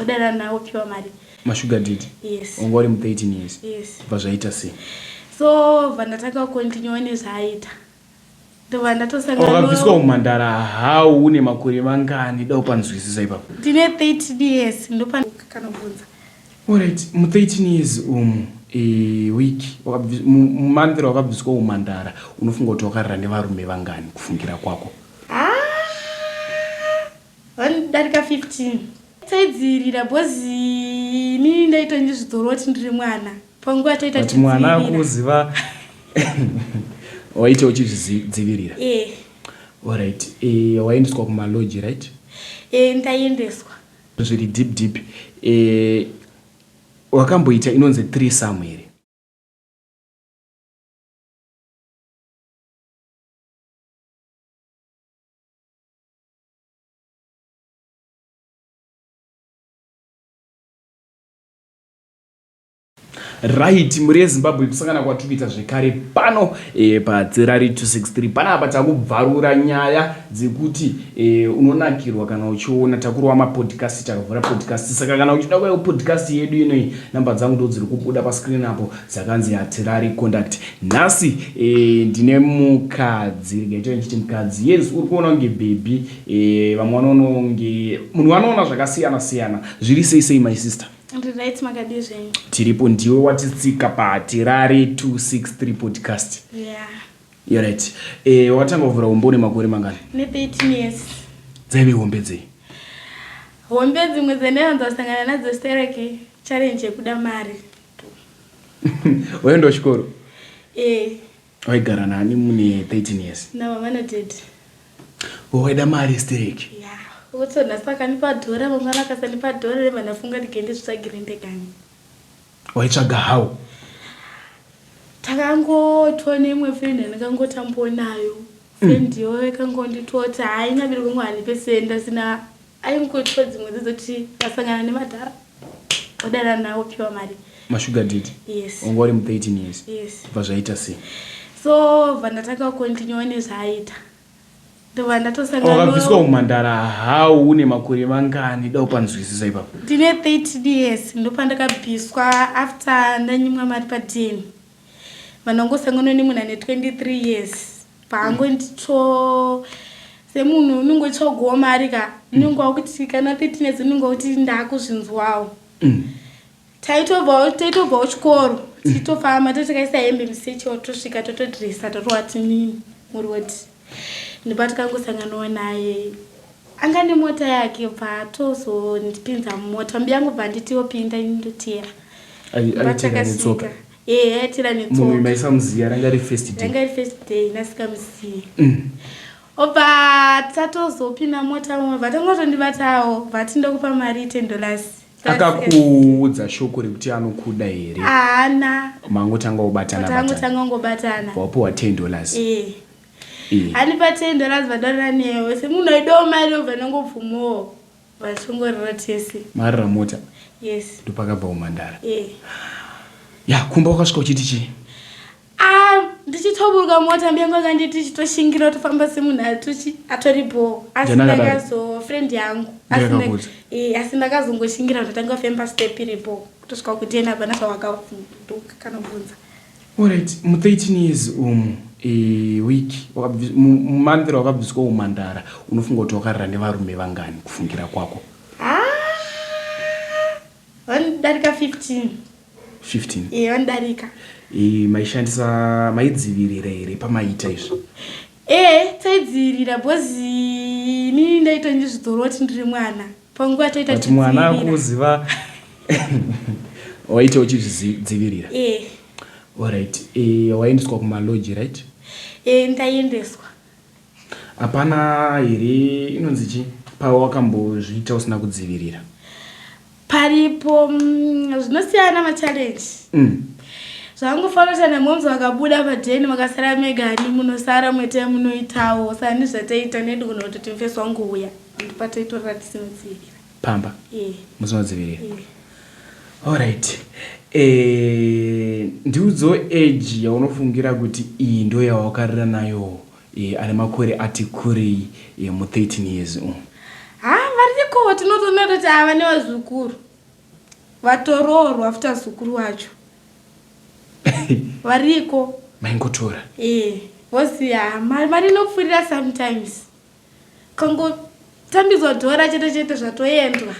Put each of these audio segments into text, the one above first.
Odanana nawo piwa mari. Masugar daddy? Yes. Wanga uri mu 13 years? Yes. Bva zvaita sei? So bva ndatanga kucontinue nezvaaita. Ndobva ndatosangana. Wakabviswa umhandara how une makore mangani da upanzwisisa ipapo. Ndine 13 years ndopa kanobvunza. Alright, mu 13 years umu e, week mumonth wakabviswa umhandara unofunga kuti wakarara nevarume vangani kufungira kwako? Ah, vanodarika 15. Taidzivirira because inini ndaita ndizvidzoro kuti ndiri mwana. Panguva taita But mwana akuziva waita uchizvidzivirira. Eh. Alright, eh waendeswa kumaloji right? Eh ndaiendeswa. Zviri deep deep. Eh wakamboita inonzi threesome here? Right, mhuri yeZimbabwe kusangana kwatiri kuita zvekare pano e, paTsirari 263 panapa takubvarura nyaya dzekuti e, unonakirwa kana uchiona takurova mapodcast takavhura podcast saka kana uchida kuya podcast yedu inoyi namba dzangu ndo dziri kubuda pascreen apo dzakanzi hatirari contact nhasi e, ndine mukadzi regaita ndichiti mukadzi yes uri kuona kunge bhebhi e, vamwe vanoona kunge munhu vanoona zvakasiyana siyana zviri sei sei my sister Ndiri right makadii zvenyu? Tiripo ndiwe watitsika paHatirare 263 podcast. Yeah. You're right. Eh, watanga kuvhura hombe une makore mangani? Ne 13 years. Dzaive hombe dzei? Hombe dzimwe dzandaiwanza kusangana nadzo stereke challenge yekuda mari. Waenda kuchikoro? Eh. Waigara nani mune 13 years? Namama nadaddy. Waida mari stereki? Yeah. Uto nhasi akanipa dhora mangwana akasanipa dhora ndobva ndafunga ndike ndizvitsvagire ndegani. Waitsvaga how? Takangotwa neimwe friend yandakangotambawo nayo. Friend iyoyo ikangonditoti hayi nyabiri kwangu handipe senda sina Aingoitwa dzimwe dzedzoti vasangana nemadhara odanana wopiwa mari. Masugar daddy? Yes. Wanga uri mu 13 years? Yes. Bva zvaita sei? So bva ndatanga kucontinue nezvaaita. Ndobva ndatosangana Wakabviswa umhandara how une makore mangani da upanzwisisa ipapo. Ndine 13 years ndopandakabviswa after ndanyimwa mari paden. Vanongosangana nemunhu ane 23 years. Paangonditsvo semunhu unongotsvagowo mari ka unenge wakuti kana 13 years unenge wakuti ndakuzvinzwawo mm. taitobvawo taitobvawo chikoro tichitofamba totikaisa hembe musecho tosvika totodresa totowati nini muroti ndopa tikangosanganawo naye anga nemota yake bva tozondipinza mumota mbi yangu bva nditiwo pinda ini ndotera Aitera Eh, aitira netsoka. Munhu maisamuziya ranga riri first day. Ranga riri first day ndasikamuziye. Mm. Obva tatozopinda mota mumwe bva tangotondibatawo bva tindokupa mari 10 dollars. Akakuudza shoko rekuti anokuda here? Haana. Mangotanga kubatana batana. Tangotanga kungobatana. Wapuwa 10 dollars. Eh. Eh. Andipa 10 dollars vadorera newe semunhu aidawo mari obva ndangobvumawo. Vachongorira tese. Marira mota? Yes. Ndopakabva umhandara? Eh. Ya, kumba wakasvika uchiti chii? Ah, ndichitoburuka mota mbiyangu akanditi tichitoshingira tofamba semunhu atochi atori bho. Asi ndakazo friend yangu. Asi eh, asi ndakazongoshingira ndatanga kufamba step iri bho kutosvika kutena hapana zvawakavhunduka kana kubvunza. Alright, mu 13 years umu e, week mumonth rawakabviswa umhandara unofunga kuti wakarara nevarume vangani kufungira kwako? Ah, vanodarika 15. 15? Eh, vanodarika. E, maishandisa maidzivirira here pamaiita izvi? Eh, taidzivirira because inini ndaita ndizvidzoro kuti ndiri mwana. Panguva taita But mwana akuziva waita uchizvidzivirira. Eh. Alright. Eh, waendeswa kumaloji right? Eh, ndaiendeswa. Hapana here inonzi chi pawakambozviita usina kudzivirira? Paripo mm, zvinosiyana machallenge. Mm. Zvangofanira kuti ana moms vakabuda padheni vakasara mega ani munosara moita munoitawo sani zvataita nedu kunototi mufesi wangu uya. Ndopataitorera tisinodzivirira. Pamba? Eh. Musinodzivirira? Eh. Alright. Eh, ndiudzo age yaunofungira kuti iyi ndo yawakarira nayo eh, ane makore ati kurei eh, mu 13 years umu. Ha, variko tinotoona Ndinototi ava nevazukuru vatoroorwa futi vazukuru vacho variko. Maingotora. Eh, boss ya mari inopfuurira sometimes. Kangotambidzwa dhora chete chete zvatoendwa.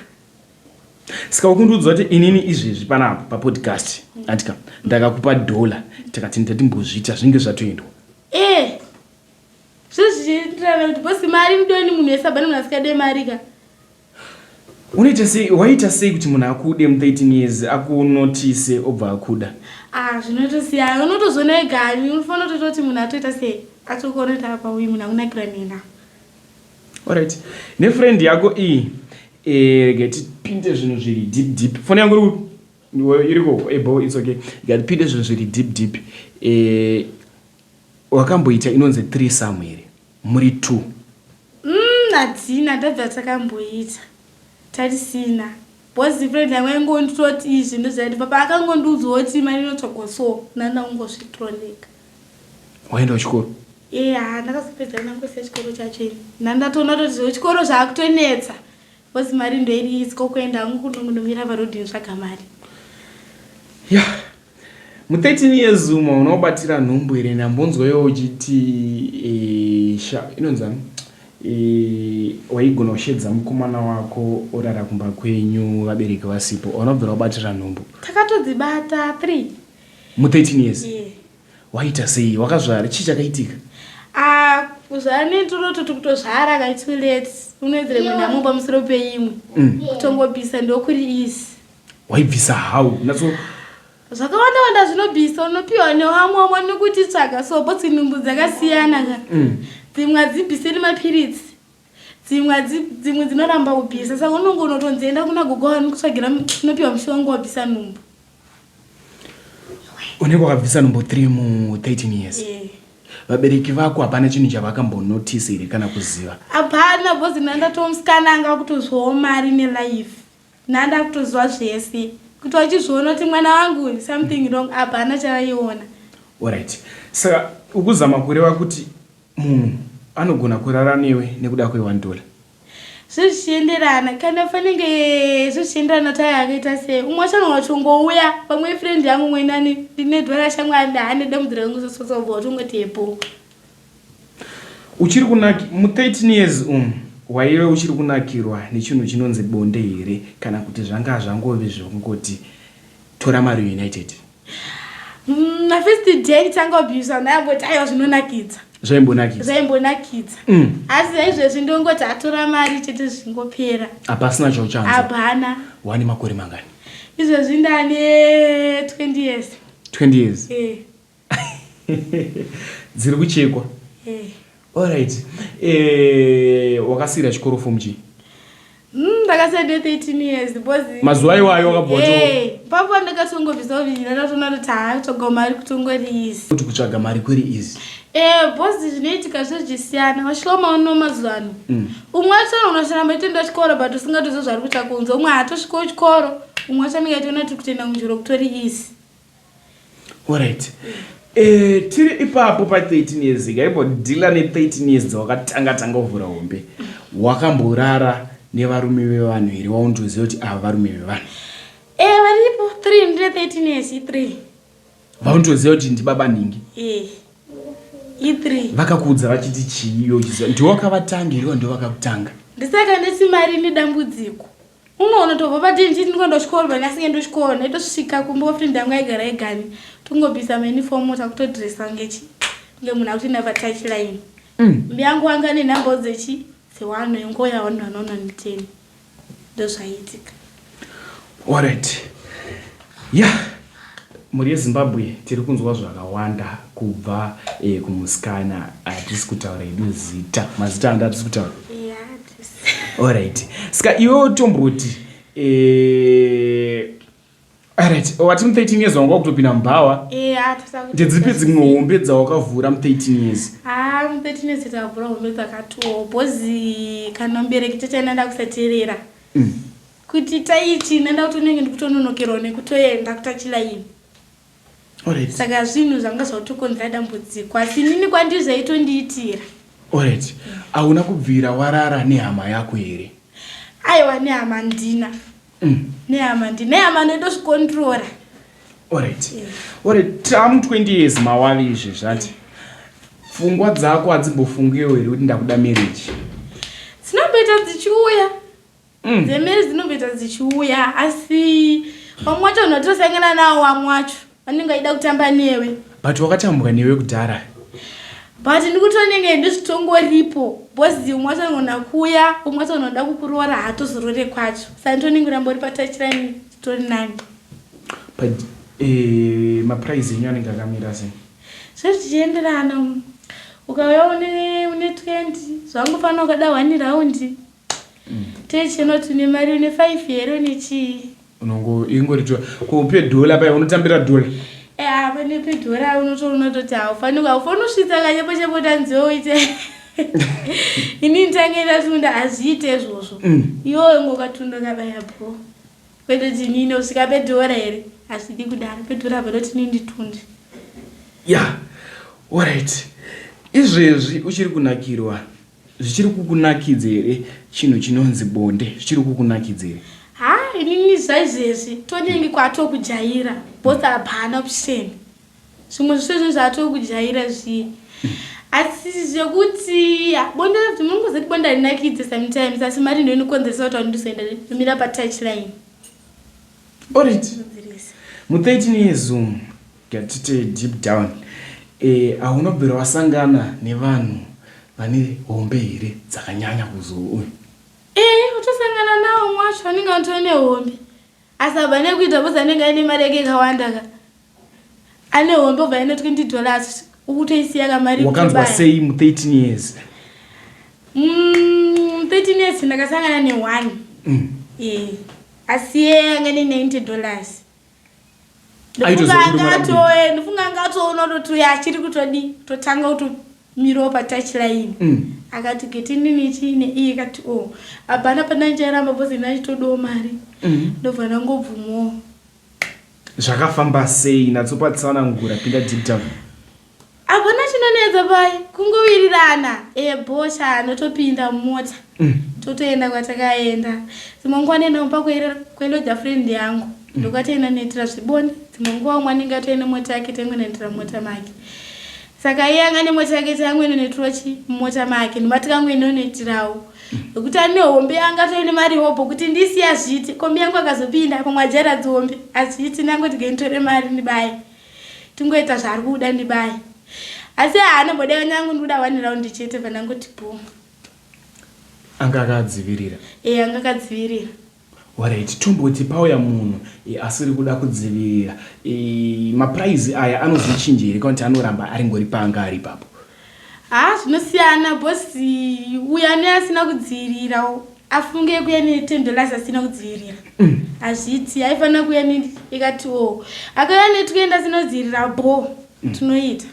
Saka ukundiudza kuti inini izvezvi panapa papodcast atika ndakakupa dhola tikati ndatimbozviita zvinge zvatoendwa. Eh. Zvezvichienderana kuti boss mari inodiwa nemunhu wese hapana munhu asikade mari ka. Unoita sei waita sei kuti munhu akude mu 13 years akunotise obva akuda? Ah zvinotosiyana unotozoona wega ani unofanira kutototi munhu atoita sei atokuona kuti apa uyu munhu akunakirwa nena. Alright. Nefriend yako iyi eh rega tipinde zvinhu zviri deep deep. Foni yangu iri kupi? Iriko ebo it's okay. Rega tipinde zvinhu zviri deep deep. Eh wakamboita inonzi threesome here? Muri two. Umm hatina ndabva takamboita tatisina because friend yangu aingonditoti izvi ndozvaiti papa akangondiudzawo kuti mari inotsvagwa so ndanda kungozviitirawo ndega. Waenda kuchikoro? Eya ndakazopedza ndangosiya chikoro chacho ini ndandatoona kutoti zvechikoro zvakutonetsa because mari ndoiri easy ko kuenda hangu kunongonomira paroad nditsvaga mari. Yeah. Mu 13 years umo hauna kubatira nhumbu here ndambonzwa iwe uchiti eh, sha inonzani eh, waigona kushedza mukomana wako orara kumba kwenyu vabereki vasipo hauna kubvira wabatira nhumbu Takatodzibata 3. mu 13 years Yeah. waita sei wakazvara chii chakaitika Ah, kuzvara neturototi kutozvara ka too late unoedzera imwe nhamo pamusoro peimwe kutongobvisa ndokuri easy Waibvisa how? Natso Zvakawanda wanda zvinobvisa unopiwa newamwe wamwe nekuti tsvaga so botsi nhumbu dzakasiyana ka dzimwe hadzibvise nemapiritsi dzimwe dzimwe dzinoramba kubvisa saka unonge unotonzi enda kuna gogo vanokutsvagira unopiwa mushonga wabvisa nhumbu. Unenge wakabvisa nhumbu 3 mu 13 years. Yeah. Vabereki vako hapana chinhu chavakambonotice here kana kuziva? Hapana because ndandatova musikana anga akutozwawo mari nelife. Nhanda kutoziva zvese kuti vachizviona kuti mwana wangu something wrong apa hana chavaiona. Alright. Saka ukuzama kureva kuti munhu anogona kurara newe nekuda kwe one dollar? Zvezvichienderana kana panenge zvezvichienderana kuti aya akaita sei. Umwe wacho anogona kutongouya pamwe ifriend yangu umwe nani ndine dollar shamwari ndahane dambudziko rangu sososobva watongoti hepo. Uchiri kunaki mu 13 years umu waive uchiri kunakirwa nechinhu chinonzi bonde here kana kuti zvanga zvangove zvekungoti tora mari united? Mm, first day nditanga abuse ndaimboti aiwa zvinonakidza. Zvaimbonakidza. Zvaimbonakidza. Asi izvezvi ndongoti atora mari chete zvingopera. Hapasina chauchanzwa. Hapana. Wane makore mangani? Izvezvi ndane 20 years. 20 years? Eh. Dziri kuchekwa. Eh. Alright. Eh, wakasiira chikoro form chii? Ndakasiya ndine 13 years because mazuva iwayo wakabva wato Eh, papo ndakatongobvisa kuti ndatoona kuti haa kutsvaga mari kutongori easy. Kuti kutsvaga mari kuri easy. Eh, because zvinoitika zvezvisiyana. Vashoma uno mazuva ano. Umwe wacho unosharamba itoenda chikoro but usingatozivi zvaari kuita kunze. Umwe haatosvikawo chikoro. Umwe wacho anenge aitoona kuti kutoenda kunzvimbo kutori easy. Alright. Eh, tiri ipapo pa 13 years ikaimbodhila ne 13 years dzawakatanga tanga kuvhura hombe wakamborara nevarume vevanhu here waundoziva kuti ava varume vevanhu? Eh, varipo 3 ndine 13 years i3. Vaundoziva kuti ndibaba nhingi? Eh. I3. Vakakuudza vachiti chii iwe uchiziva ndiwe wakavatanga here ndiwe vakakutanga? Ndisaka ndisi mari nedambudziko. Unoona tobva patini chiti ndikuenda kuchikoro but asingaendi kuchikoro ndaitosvika kumba kwafriend yangu aigara egani tongobvisa mauniform takutodressa kunge chi kunge munhu akutoenda patouch line mbi yangu wanga ane nhamba dzechi dzewanhu ingoya one one one one ten ndozvaiitika. Alright. Yeah. Mhuri yeZimbabwe tiri kunzwa zvakawanda kubva eh, kumusikana hatisi kutaura hedu zita mazita anda hatisi kutaura Yeah, Alright. Saka iwe tomboti eh Alright, wati mu 13 years wanga wakutopinda mubhawa. Eh, ah, Ndedzipi dzimwe hombe dzawakavhura mu 13 years? Ah, mu 13 years takavhura hombe dzakatiwo because kana mubereki tete ndaenda kusateerera. Kuti taichi ndaenda kutonenge ndikutononokerwa nekutoenda kutachilaini. Alright. Saka zvinhu zvanga zvakutokonzera dambudziko asi inini kwandiri zvaitondiitira. Alright. Hauna kubvira warara nehama yako here? Aiwa, nehama ndina. Nehama ndina, nehama ndotozvikontrora. Alright, tamu 20 years mawavi izvezvi, ati pfungwa dzako hadzimbofungewo here kuti ndakuda marriage? Dzinomboita dzichiuya. Dzemeri dzinomboita dzichiuya, asi vamwe wacho unotosangana nawo, vamwe wacho vanenge vachida kutamba newe. But wakatambwa newe kudhara. But ndikutonenge ndizvitongoripo, because umwe wacho anogona kuuya, umwe wacho anoda kukuroora, haatozorore kwacho, saka nditonenge uramba uri patouchline, zvitori nani. But maprice enyu anenge akamira sei? Zvezvichienderana. Ukauya une 20, zvangofanira ukada one round, techinoti une mari, une 5 here, une chii. Unongo ingori kupe dhola pai unotambira dhola. Pane pedhora unotoona toti haufaniri, haufani kusvitsa kanyepo chepotanziwo uite inini tange ndatunda, hazviite izvozvo. Iwowe ngokatunda kabaya po, kwete kuti inini usvika pedhora here, hazvidi kudaro. Pedhora apa doti inini nditunde. Ya, alright, izvezvi uchiri kunakirwa? Zvichiri kukunakidza here chinhu chinonzi bonde? Zvichiri kukunakidza here? Ha, inini zvaizvezvi tonenge kwatokujaira, both hapana option. Zvimwe zvese zvinhu zvatokujaira zviye, asi zvekuti bonde, munongozoti bonde harinakidze sometimes, asi mari ndo inokonzeresa kuti vanhu ndizoenda nomira patouch line. Alright, mu13 years umu, ngatite deep down, haunobvira wasangana nevanhu vane hombe here dzakanyanya kuzo uyu? Ee, utosangana nawo mwacho anenge atori nehombe, asi abva nekuita because anenge aine mari yake yakawanda ka, ane hombe, obva aine $20, ukutoisiya kamari. Wakanzwa sei mu13 years? 13 years ndakasangana ne1. Asi iye anga ne$90. Ndifunga anga atoona kutoti achiri kutodi kutotanga kutomirawo patouch line. Akati getinini chiine iye kati o hapana pandandichairamba because ndachitodawo mari. Ndobva ndangobvumawo. Zvakafamba sei? Natsopatsanangura, pinda deep down. Hapana chinonetsa pai, kungowirirana ebhosha, ndotopinda mumota. Totoenda kwatakaenda. Dzimwe nguva nenda kumba kweloja friend yangu, ndokwatoenda noitira zvibonde. Dzimwe nguva umwe anenge atoine mota yake, taingonoitira mumota make. Saka iye anga nemota yake, taingonoitirawo chi mumota make, ndoma tikangoinonoitirawo nekuti ane hombe, anga toine mari hopo kuti ndisiya zviti kombi yangu akazopinda pamwe ajaira dzihombe, hazviiti, ndangoti genditore mari ndibaye, tingoita zvaari kuda, ndibaye. Asi haana mbodeva nyangu, ndikuda one round chete, pandangoti bo. Anga akadzivirira? E, anga akadzivirira. Alright, tomboti pauya munhu asiri kuda kudzivirira, maprice aya anozochinja here, kana kuti anoramba aringori paanga ari ipapo? Ha, zvinosiyana because uyo ane asina kudzivirira afunge kuya ne$10 asina kudzivirira, hazviiti. Aifanira kuya ikati o akauya ne20 asina kudzivirira, bo tinoita.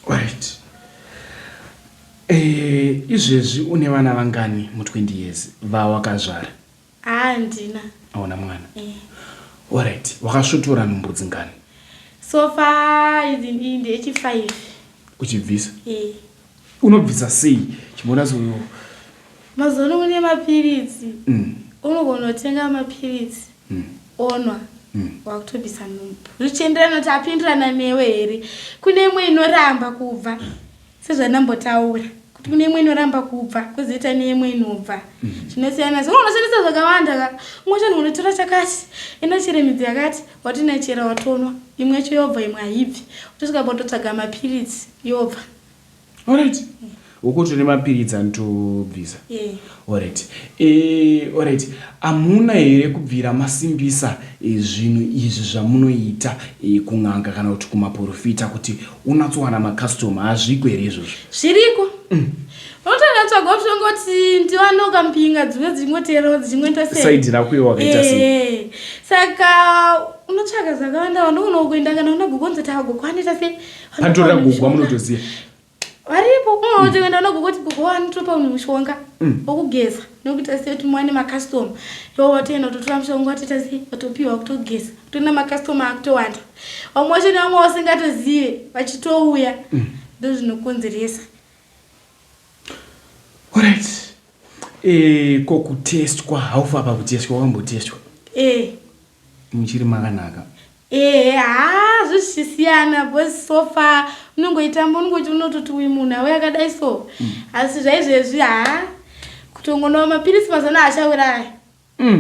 Alright, izvezvi une vana vangani mu20 years vawakazvara? Handina. Auna mwana? Alright, wakasvotora nhumbu dzingani? So far idzi, iyi ndeyechi5. Uchibvisa? E. Unobvisa sei? Chimbonatso. Mazuva ano kune mapiritsi. Unogona kutenga mapiritsi, onwa, wakutobvisa nhumbu, zvichienderana kuti apindirana newe here. Kune imwe inoramba kubva, sezvandambotaura kuti kune imwe inoramba kubva, kwozoita neimwe inobva. Zvinosiyana. So unoshandisa zvakawanda ka, umwe wacho unotora chakati, inochera midzi yakati, watinachera, watonwa, imwe yacho yobva, imwe haibvi, utosvika pototsvaga mapiritsi, yobva. Alright, ukuti mapiritsi anotobvisa? Yeah. Alright, alright, hamuna here kubvira masimbisa zvinhu izvi zvamunoita kun'anga kana kuti kumaprofita kuti unatsowana makastoma? Hazviko here izvozvo? Zviriko. Unotonatsvaga kutongoti ndiwanoka mbinga dzimwe dzichingoteerawo, dzichingoita sei. Side rako iwe wakaita sei? Saka unotsvaga zvakawanda wanda, unokuenda kana una gogo, unzoti agogo anoita sei. Panotorera gogo amunotoziva? Varipo. Unoti kuenda una gogo kuti gogo anotopa munhu mushonga wokugeza nokuita sei kuti muwane makastoma. Iwo watoenda kutotora mushonga, watoita sei, watopiwa kutogeza, kutoona makastoma akutowanda, vamwe vacho nevamwe vasingatozive vachitouya. Ndo zvinokonzeresa. Alright. E, ko kutestwa haufa pakutestwa wakambotestwa? E. Muchiri makanaka? Ehe, haa zvichisiyana because so far unongoitamba unongoti unototi uyu munhu auya akadai so. Asi zvaizvezvi haa kutongonwa mapiritsi mazuva ano haachauraya.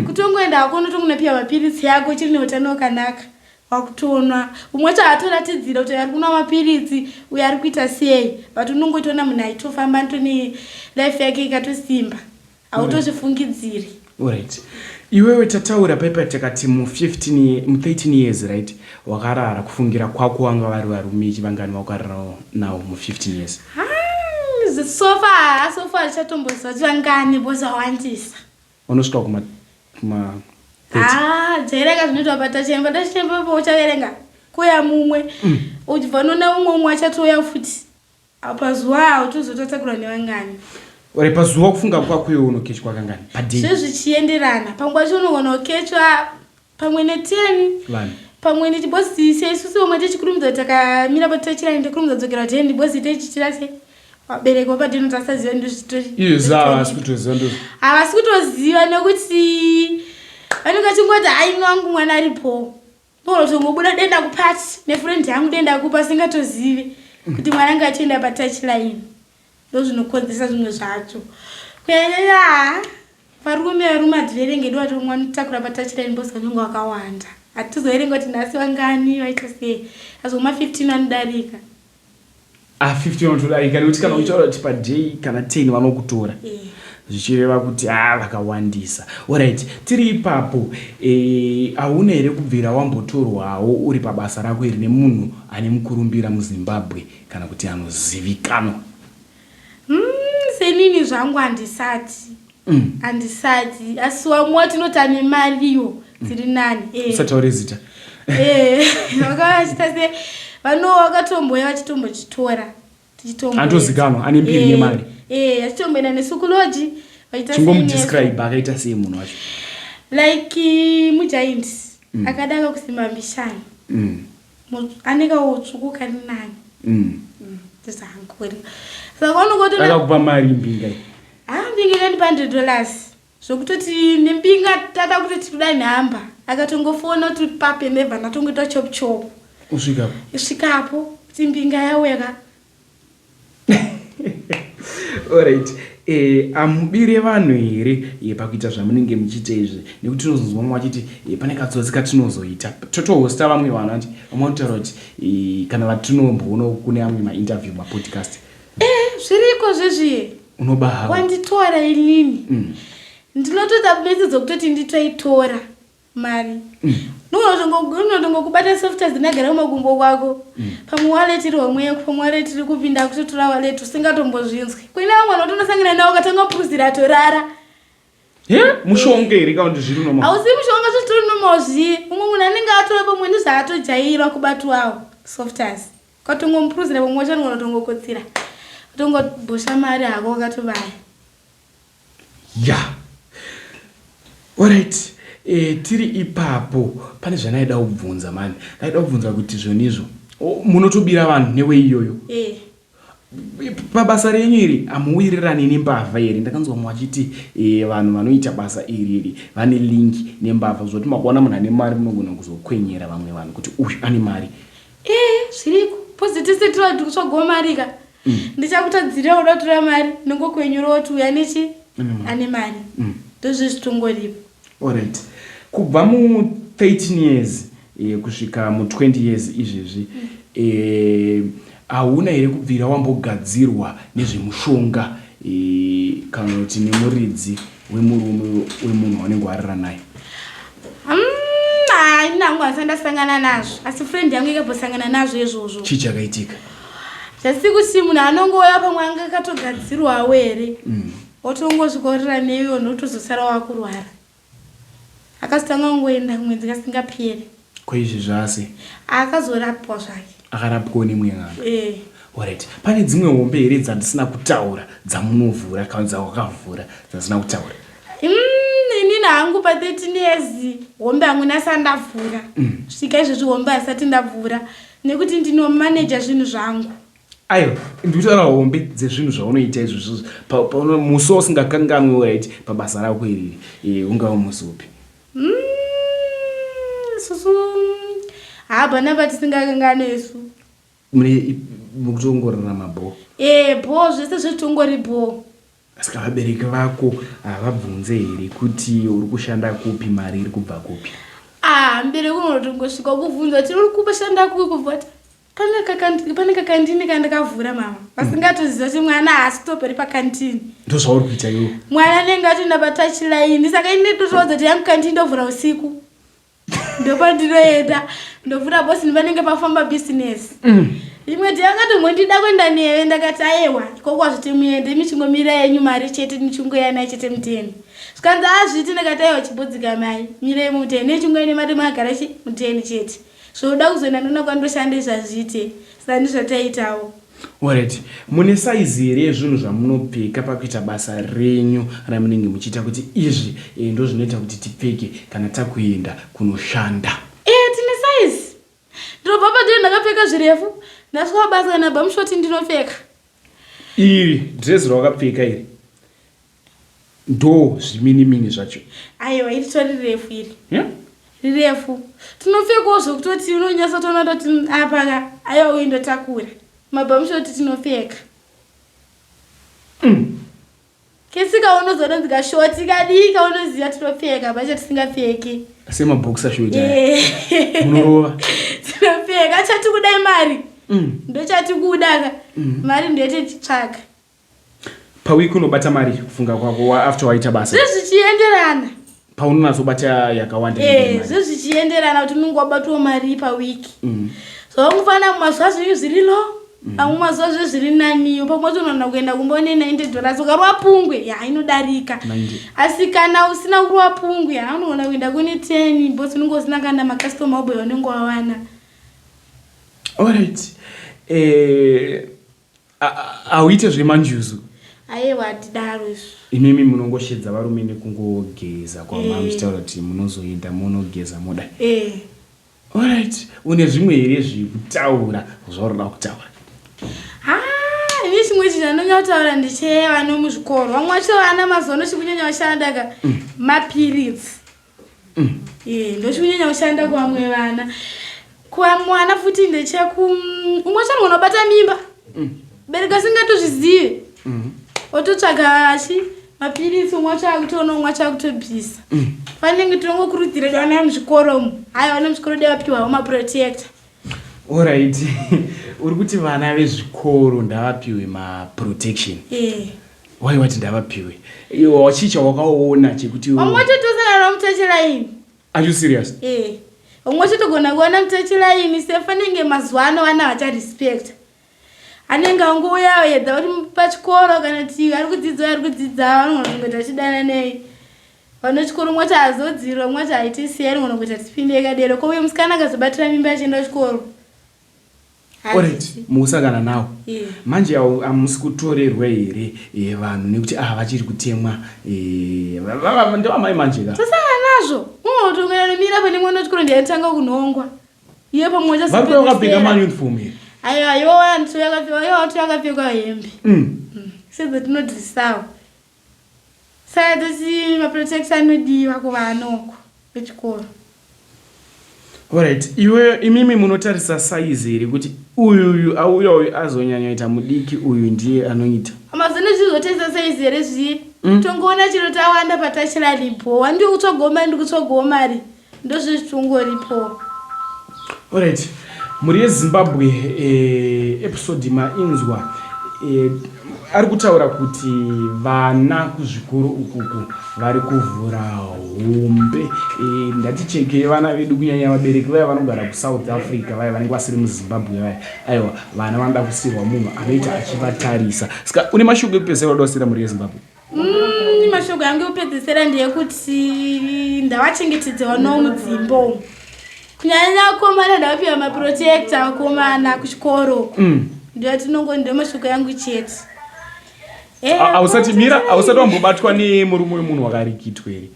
Kutongoenda hako unotongonopiwa mapiritsi yako uchiri neutano hwakanaka wakutonwa. Umwe wacho haatoratidzira kuti uyu ari kunwa mapiritsi uyu ari kuita sei but unongotoona munhu aitofamba anotone life yake ikatosimba hautozvifungidziri. Alright. Iwewe tataura paipa takati mu 15 mu 13 years right wakarara kufungira kwako wanga vari varume chivangani wakarara nawo mu 15 years? Haa, so far so far ndichatomboziva kuti vangani because vawandisa. Unosvika kuma kuma 30. Ah, jairaka zvinoitwa patachemba tachemba ipo uchaverenga kuya mumwe uchibva unoona umwe umwe achatouya futi pazuva hautozotatakura nevangani. Ore pazuva kufunga kwako iwe unokechwa kangani paday? Zvezvichienderana pamwe pacho unogona kukechwa pamwe ne10 vanhu pamwe nechibhozi seisusu vamwe tichikurumidza takamira patachirani tokurumidza dzokera ten bhozi tichichira se vabereki vapadheni tasaziva izvezvi havasi kutoziva ndozvo havasi kutoziva nekuti vanenge vachingoti hai wangu mwana aripo ndonotongobuda denda kupati nefriend yangu denda kupa asingatozivi kuti mwana anga achienda patouch line ndozvinokonzeresa zvimwe zvacho kunyanyanya varume varume hativerenge do vati mwanotakura patouch line bhozi vanenge vakawanda hatizoverenga kuti nhasi vangani vaita sei asi kuma 15 vanodarika. Ah, 15 vanotodarika nekuti kana uchitaura kuti paday kana 10 vanokutora zvichireva kuti ah vakawandisa. Alright, tiri ipapo hauna here kubvira wambotorwawo uri pabasa rako iri nemunhu ane mukurumbira muZimbabwe kana kuti anozivikanwa? Senini zvangu handisati handisati asi wamwe watinoti ane mariwo dziri nani. Usataure zita. Vakavachita se vano vakatomboya vachitombochitora tichitombo Anotozikanwa ane mbiri nemari. Achitomboenda nesu kuloji vachiita Chingomudescribe akaita sei munhu wacho? Like mugiant akadaka kusimba mbishana. Ane kautsvuku kari nani. Ndizangori. Saka unongotoona Akakupa mari mbinga iyi? Ah, mbinga ikandipa $100. Zvokutoti nembinga tada kutoti kuda nhamba akatongofona kuti pape ndebva ndatongoita chop chop. Usvikapo. Usvikapo kuti mbinga yauya ka. Alright. Amubire vanhu here pakuita zvamunenge muchiita izvi nekuti tinozonzwa vamwe vachiti pane katsotsi katinozoita totohosta vamwe vanhu anti vamwe vanotaura kuti kana vatinomboona kune amwe mainterview mapodcast. Zviriko zvezviye. Unoba hako. Wanditora inini. Ndinotoita message dzokutoti nditoitora mari. Unotongokubata soft as ndagara kumakumbo kwako. Pamwe wallet iri homwe yako, pamwe wallet iri kupinda kutotora wallet usingatombozvinzwi. Kune vamwe vanhu vatonosangana navo ukatanga kupuruzira atorara. He? Mushonga here kana kuti zviri normal? Hausi mushonga zvitori normal zviye. Umwe munhu anenge atora pamwe ndizvaatojairwa kubatwawo soft as. Ukatongomupuruzira pamwe wacho anogona kutongokotsira. Utongobhosha mari hako wakatobaya. Ya. Alright. Tiri ipapo pane zvandaida kubvunza mani. Ndaida kubvunza kuti zvonizvo munotobira vanhu newe iyoyo. Pabasa renyu iri hamuwirirani nembavha here? Ndakanzwa mumwe achiti vanhu vanoita basa iri iri vane link nembavha zvoti makuona munhu ane mari munogona kuzokwenyera vamwe vanhu kuti uyu ane mari. Zviriko. Pozi tese tiri vanhu tikutsvagawo mari ka. Ndichakutadzirira kuda kutora mari ndongokwenyurawo kuti uyu ane chi? Ane mari. Ndozvezvitongoripo. Alright. Kubva mu 13 years kusvika mu 20 years izvezvi hauna here kubvira wambogadzirwa nezvemushonga kana kuti nemuridzi wemurume wemunhu waunenge warara naye? Ini hangu handisati ndasangana nazvo asi friend yangu ikambosangana nazvo izvozvo. Chii chakaitika? Zvasi kuti munhu anongouya pamwe anga akatogadzirwawo here otongosvika newe unotozosara wakurwara. Akazotanga kungoenda kumwedzi kasingaperi. Ko izvi zvase? Akazorapwa zvake. Akarapwawo nemwe n'anga? Alright. Pane dzimwe hombe here dzandisina kutaura dzamunovhura kana dzawakavhura dzandisina kutaura? Inini hangu pa 13 years hombe hangu ndasati ndavhura. Svika izvezvi hombe handisati ndavhura nekuti ndinomanager zvinhu zvangu. Aiwa, ndikutaura hombe dzezvinhu zvaunoita izvozvo pauno musi wausingakangangwi right pabasa rako iriri eh, ungava musi upi? Mm, isusu hapana patisingakanganwe isu. Mune mukutongorarama bho? Eh, bho zvese zvetongori bho. Saka vabereki vako havabvunze here kuti uri kushanda kupi mari iri kubva kupi? Ah, mubereki unotongosvika kuvhunza kuti uri kushanda kupi kubva kuti pane kakandini kandakavhura mama vasingatoziva kuti mwana haasi kutoperi pakandini. Ndozvauri kuita iwe? Mwana anenge atoenda patouch line saka ini ndotoudza kuti yangu kandini ndovhura usiku. Ndopandinoenda ndovhura boss panenge pafamba business. Rimwe day akatombondida kuenda newe ndakati ayewa ikoko hazviti muende imi chingomira yenyu mari chete muchingoya nayo chete muteni. Zvikanzi hazviti ndakati ayewa chibodzika mai mirai muteni nechingoya nemari makagara chi muteni chete. Zvoda kuzoenda ndoona kwandoshanda izvi hazviite saka ndizvataitawo. Alright, mune size here yezvinhu zvamunopfeka pakuita basa renyu ramunenge muchiita kuti izvi eh, ndozvinoita kuti tipfeke kana takuenda kunoshanda? Eh, tine size. Ndinobva padheni ndakapfeka zvirefu, ndasvika basa kana bum short ndinopfeka. Iri dress rawakapfeka iri ndo zviminimini zvacho. Aiwa, iri tori refu iri. Yeah? Rirefu. Tinopfekawo zvekutoti unonyatsotoona toti apa ka aiwa uyu ndotakura. Mabum short tinopfeka. Kesi kaunozoona dzikashoti kadii kaunoziva tinopfeka pacho tisingapfeki. Semaboxer short aya. Eh. Munorova. Tinopfeka chati kudai mari. Ndochati kuda ka. Mari ndoite chitsvaga. Pawiki unobata mari kufunga kwako after waita basa. Zvezvichienderana. Paunonatsobata yakawanda. Eh, zvezvichienderana kuti unenge wabatwa mari pawiki. Zvaungofanira mazuva zvinenge zviri low. Amwe mazuva zve zviri naniyo pamwe wacho unoona kuenda kumba une $90 ukarova pungwe ya inodarika. 90. Asi kana usina kurova pungwe ha unoona kuenda kune 10 because unenge usina kana makastoma oboy unenge wawana. Alright. Eh, hauite zvemanjuzu? Aiwa, hatidaro isu. Imimi munongoshedza varume nekungogeza kwama muchitaura kuti munozoenda munogeza moda. Eh. Alright, une zvimwe here zvekutaura zvauri kutaura? Ha, ini chimwe chinhu chandinonya kutaura ndechevana muzvikoro. Vamwe vacho vana mazuva ano chikunyanya kushanda ka mapiritsi. Eh, ndochikunyanya kushanda kuvamwe vana. Kuvamwe vana futi ndecheku umwe wacho anogona kubata mimba. Bereka asingatozvizive. Ototsvaga chi mapiritsi umwe wacho akutoona umwe wacho akutobvisa. Fanenge tinongokurudzira vana muzvikoro umu. Haiwa vana muzvikoro dai vapiwawo maprotector. Alright. Uri kuti vana vezvikoro ndavapiwe maprotection. Eh. Wai wati ndavapiwe? Iwe wachicha wakaona chekuti Vamwe wacho tosangana namutouch line. Are you serious? Eh. Vamwe wacho togona kuona mutouch line sefanenge mazuva ano vana vacharespecta. Anenge angouya yedza kuti pachikoro kana kuti ari kudzidza ari kudzidza vanogona kungoita achidana nei. Vano chikoro umwe wacho hazodzirwa umwe wacho haiti sei anogona kuita tipinde kadero. Ko uyo musikana akazobatira mimba achienda kuchikoro. Alright, mukusangana nawo. Manje hamusi kutorerwa here vanhu nekuti ah vachiri kutemwa ndevamai manje ka. Tosangana nazvo. Unotongera nomira pane mwana wechikoro ndiye anotanga kunhongwa. Iye pamwe wacho Vari kuuya vakapfeka mauniform here? Aiwa, iwo vantu yakapfeka, iwo vantu yakapfeka hembe. Sedzatinodhirisawo. Saka toti maprotector anodiwa kuvana uko vechikoro. Alright, iwe imimi munotarisa size here kuti uyu uyu auya uyu azonyanyoita mudiki uyu ndiye anoita. Amazon zvizotarisa size here zviye? Tongoona chiro tawanda patachiraripo. Wandi kutsvagawo mari ndikutsvagawo mari. Ndozvezvitongoripo. Alright. Mhuri yeZimbabwe episode mainzwa ari kutaura kuti vana kuzvikoro ukuku vari kuvhura hombe. Ngatichekei vana vedu kunyanya vabereki vaya vanogara kuSouth Africa vaya vanenge vasiri muZimbabwe vaya. Aiwa vana vanoda kusirwa munhu anoita achivatarisa. Saka une mashoko ekupedzisira wada kusira mhuri yeZimbabwe? Mashoko yangu ekupedzisira ndeyekuti ndavachengetedze vana mudzimba umu. Kunyanya vakomana ndavapiwa maprotector vakomana kuchikoro uku. Ndiyo tinongo ndiyo mashoko yangu chete. Hausati mira, hausati wambobatwa nemurume wemunhu wakarikitwa here?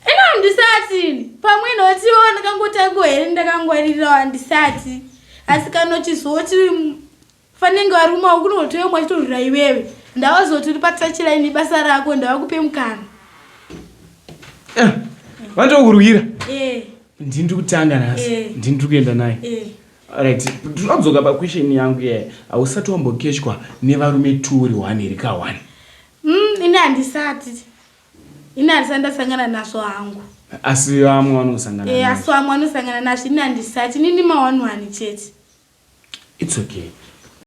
Ino handisati. Pamwe notiwo ndakangotango here ndakangwarirawo handisati. Asi kana uchizoti Fanenge varume avo kunotoyomwa achitorwira iwewe. Ndavazoti uri patouchline basa rako ndavakupe mukana. Eh, vanotokurwira. Eh. Ndini ndiri kutanga nhasi. Eh. Ndini ndiri kuenda naye. Eh. Right, tinodzoka paquestion yangu iye. Hausati wambokechwa nevarume 2 uri 1 here ka 1? Ini handisati. Ini handisati ndasangana nazvo hangu. Asi vamwe vanosangana Eh, nazvo. asi vamwe vanosangana nazvo ini handisati. Inini ma 1 1 chete. It's okay.